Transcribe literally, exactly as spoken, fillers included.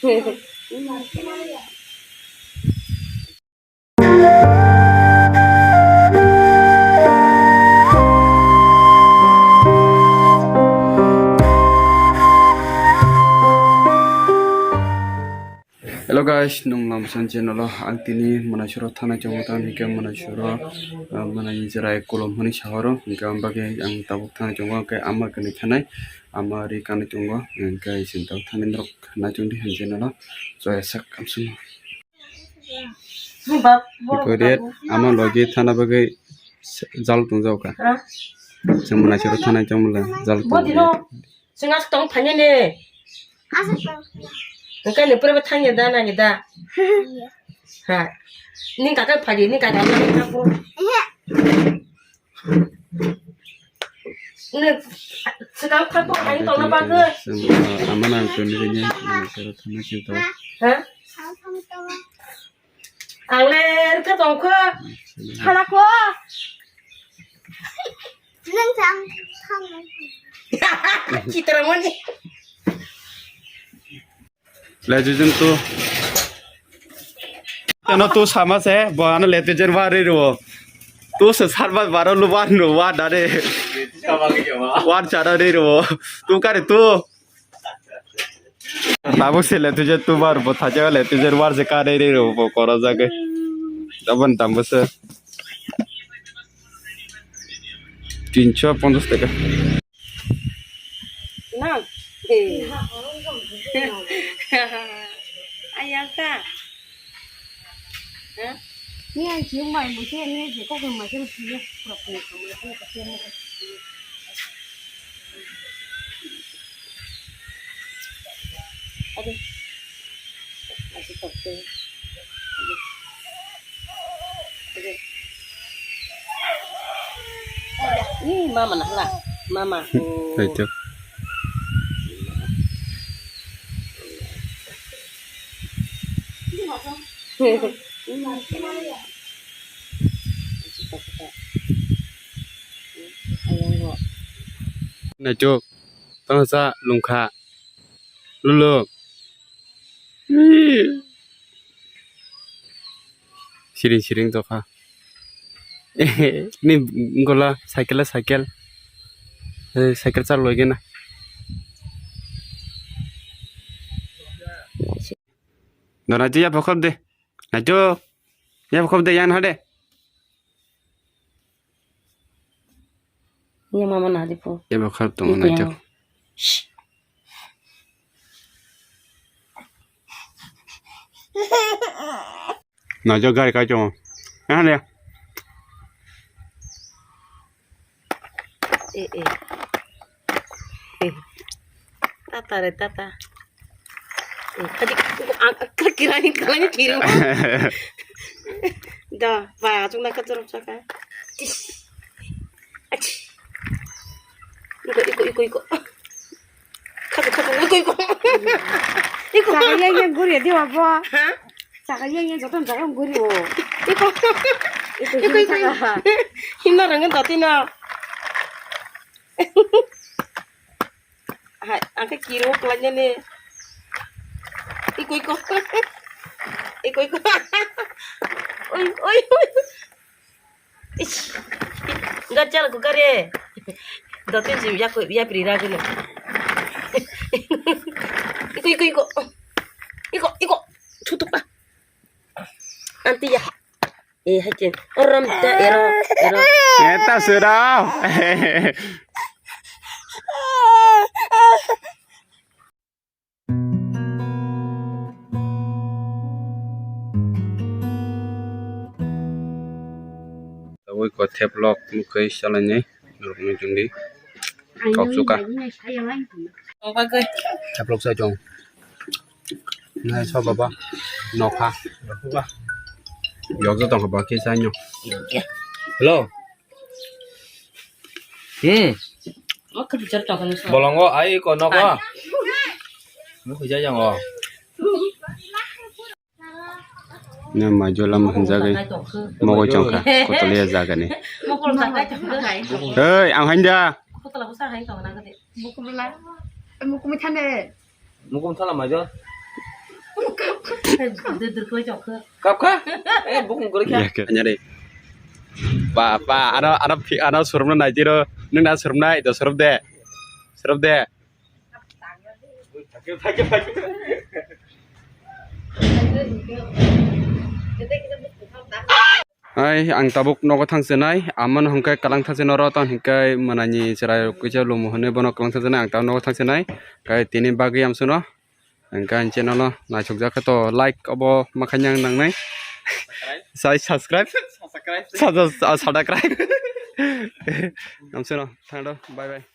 Hello guys, nung lamsan channel o ang tini Manaisoro thana chongo, tamo hingke Manaisoro, ah, manai jerai kolom hwnwi sahoro, hingke ang bagwi ang tabuk thana chongo, hingke ama kwnwi thanai, ama ri kanwi tongo, hingke chwng tabuk thani norok naitongdi hwnwi channel o, joya sak kamsung. Iko ret, ama logi thana bagwi jal tongjago ka. Chwng Manaisoro thana chongmole jal tongjago. Chwng aswk tong phanya ne. Hwnkhe ni pura thangya da nangya da. Ha. Ning kaka phadi, ning kaka nangya da po. Ning swkang kha tong phanya tongna bagwi. Chwng, ah, ama nang tongni kanya, ah, sero thangna khe to. Ha? Ang le rwkha tong kha. Hala ko. Nang chang thang. Chitra mani. Legion tu. Teno tu sama se, bo ano legion wa re ro. Tu se sarba baro lu wa no wa da re. Wa cha da re ro. Tu kare tu. Tabuk se letujer tubar bo thaja letujer war je ka rei rei ro bo kora jagwi. Aboni dam bo se tinso ponchas taka. Na? Ayang ta? Ni ang chiu mai mo se ni je ko ko ma se ni pura pura ko ma se ko se mo. Ade. Ade to ke. Ade. Ade. Ih, mama na hala. Mama. Hai to. Naichuk, tongsa, lungkha, lulu. Siring siring tokha. Ni gola cycle cycle. Eh, cycle chal loi gena. Dona jiya pokop de. Nacho. Ya, khop de yan hade. Ya mama na di po. Ya, khop to na cho. Na jo gari ka cho. Ya hade. Eh, eh. Eh. Tata re, tata. Eh, tadi, ang, ang, kira ni, kira ni, kira. Da, ba, chung na ka chorop saka. Tis. Ach. Iko, iko, iko, iko. Kato, kato, iko, iko. Iko. Saka yang yang guri dia apa? Ha? Saka yang yang joton jaga guri o. Iko. Iko, iko, iko. Himna rangan tati na. Hai, angke kiro kelanya ne. Iko, iko. Iko, iko. Oi, oi, oi. Ish. Enggak jalan ku kare. Dotin si ya ku ya pri ragu ne. Iko, iko, iko. Iko, iko. Tutup ah. Anti ya. Eh, hai chen. Oram da ero, ero. Eta surau. Tabuk ko theplok mukhai salani norokni chungdi. Kok suka. Theplok sa chong. Nai so baba. Nokha. Yoksa tong baba kisa nyo. Hello. Hmm. Bolongo ai ko noko. Mo khija jango. Ne majola mo hinjagwi mogoi chongkha kotoliya jagani. Ei, ang hainda. Mukum thala majo. Kapkha? Eh, bukung gori kha. Anyari. Pa, pa, ano, ano, phi-, ano surumno naitiro. Nung na surumnai, to surup de. Surup de. Ai, ang tabuk nogo thangsinai, amon hwnkhe kalang thangsinai oro, tamo hwnkhe mwnani chwrai rok kisa lumo hwnwi bono kalang thangsinai, ang tabuk nogo thangsinai, kai tini bagwi amsono, hwnkhe ang channel o naisukjak khe to like obo makhainang nangnai, sai subscribe, subscribe. Sa-, sa-, sa-, subscribe. Amsono, thangdo, bye bye.